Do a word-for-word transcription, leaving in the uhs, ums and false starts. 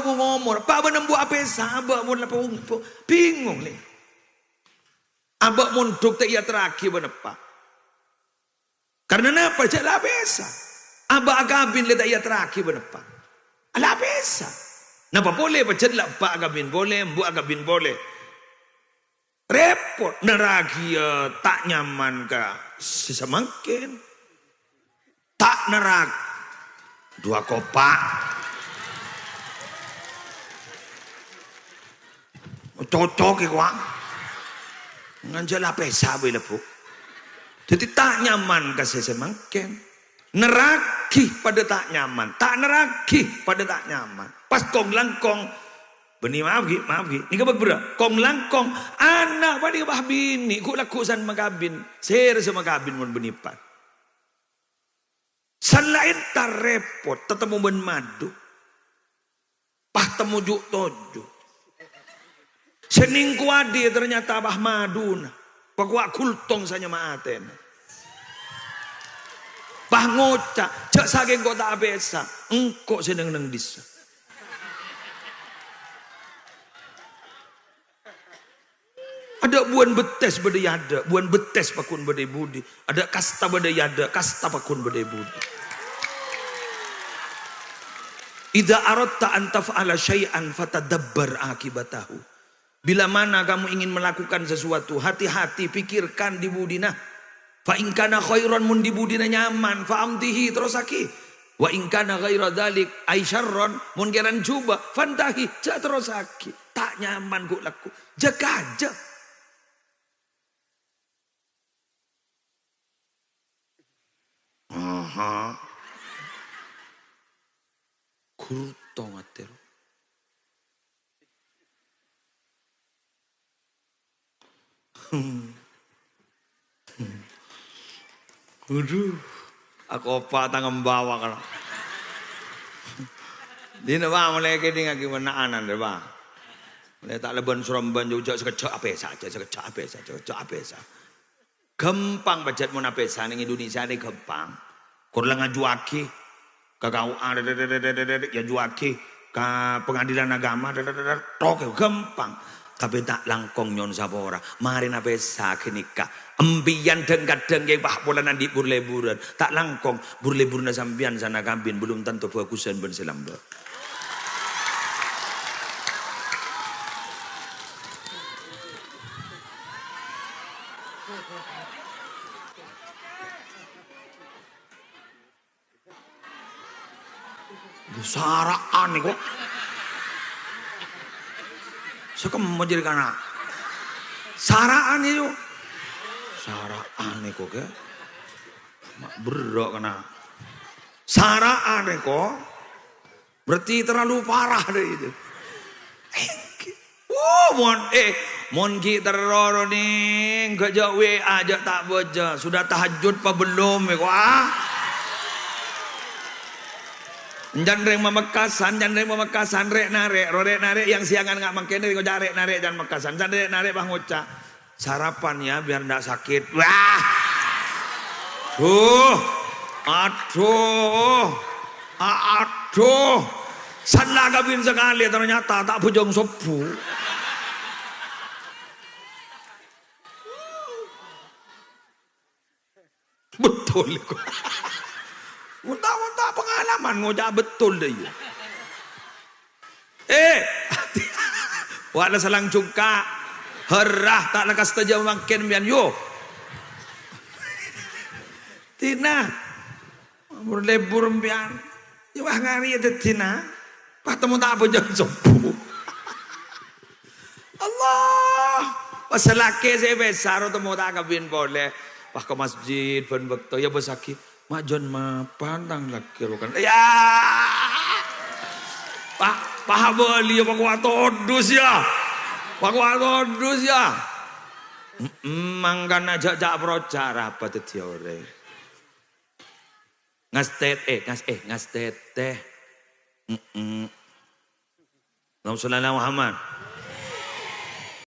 ngomor, Eppa' bân embu' apèsa, abâ' mon la pong-, po-, bingung, lè. Abâ' mondhuk ta' èyaterraghi bân eppa'. Karna napa? Jhâ' la apèsa. Abâ' akabin lè ta' èyaterraghi bân eppa'. La apèsa. Napa polè pajhât la eppa' akabin polè, embu' akabin polè. Rèpot, nerraghiyâ ta' nyaman ka sè samangkèn. Ta' nerrak. Dua kopa'. Cocok è kowa. Ngajhâl apèsa bhâi lebbu. Dhâddhi ta' nyaman ka sè samangkèn. Nerraghi padâ ta' nyaman. Ta' nerraghi padâ ta' nyaman. Pas kong-langkong. Bânnè maaf ghi, maaf ghi. Nèka bâk berrâ'. Kong-langkong. Ana' panèka pas binè'. Ghu'-lagghu' san makabin. Sèra sè makabin mon bânnè eppa'. San la entar rèpot, tatemmo bân madu. Pas temmo ju'-toju'. Sè nèng kowadhi ternyata pas maduna. Pakowa' gultong sanyama atèna. Pas ngoca', "Jhâ' sakèng ko' ta' apèsa, engko' sè neng-neng dissa'." Adâ' buwân bettès bâdâ è adâ', buwân bettès pagghun bâdâ è budi. Adâ' kasta bâdâ è adâ', kasta pagghun bâdâ è budi. "Idza aradta an taf'ala syai'an fatadabbar akibatahu." Bila mana kamu ingin melakukan sesuatu, hati-hati pikirkan di budina. "Fa in kana khairan", mon di budina nyaman, "fa amdihi", terrossaghi. "Wa in kana ghaira dzalik, ai syarran", mon kèran jhubâ', "fantahi", jhâ' terrossaghi. Ta' nyaman ghu'-lagghu'. Jâgâ, jâgâ. Aha. Gurto ngatèro. Waduh, akopa' tang embawa kala. Dina, Pak, mulai kèdingngaghi mena'anan, Pak. Mulai ta' lebân soromban jhâ' sakejjhâ' apèsa, jhâ' sakejjhâ' apèsa, jhâ' sakejjhâ' apèsa. Ghâmpang pajhât mon apèsa neng Indonesia nè ghâmpang. Kor la ngajuwâghi ka K U A, èyajuwâghi ka Pengadilan Agama, tok, ghâmpang. Tapè ta' langkong nyo'on sapora. Marèna apèsa ghânèka. Empèyan dhâng-kadhâng kè pas polana andi' bur-lèburân. Ta' langkong bur-lèburânna sampèyan sana kabin belum tanto bhâghusân bân sè lambâ'. Sara'an nèko. Sakemma jârèya kana'. Sara'an, yu. Sara'an nèko, kè. Ma' berrâ' kana'. Sara'an nèko. Berarti terlalu parah deh itu. Èngghi. Wuh, mon, eh, mon ghi' terro nèng, ghi' jhâ' W A, jhâ' ta' bâjâ. Sudah tahajud apa belum, ya, kok, ah? Can rèng Pamekasan, can rèng Pamekasan, rè'-narè', ro rè'-narè' yang siangan nga' mangkèn, rè' ngoca' rè'-narè' can Pamekasan. Can rè'-narè' pas ngoca', "Sarapan ya, biar ndak sakit." Wah. Duh. Aduh. A-, aduh. San la kabin sakalè, ternyata ta' bhâjâng sobbhu. Betul iku. Onta-onta pengalaman ngoca' betul dâ' iyâ. Eh, wa' la salang jungka'. Herrah ta' la kasta jhâ' mangkèn bi'en, yo. Tina. Bur-lèbur bi'en. Yâ, wah, ngari ya dâddhina. Pas temmo ta' bhâjâng sobbhu. Allah. Pas salakè sè bâsa ro temmo ta' kabin polè. Pas ka masjid bân bâkto, yâ, bâsaghi. "Ma' jhân mapan tang lakè ro kan." Yâ. Pa-, pa' bâli yâ, pakowa' todus yâ. Pakowa' todus yâ. Mm-mm, mangkana jhâ', jhâ' proca' rapa dâddhi orèng. Ngastet, eh, ngas-, eh, ngastètè. Mm-mm. Allahumma sholli ala Muhammad.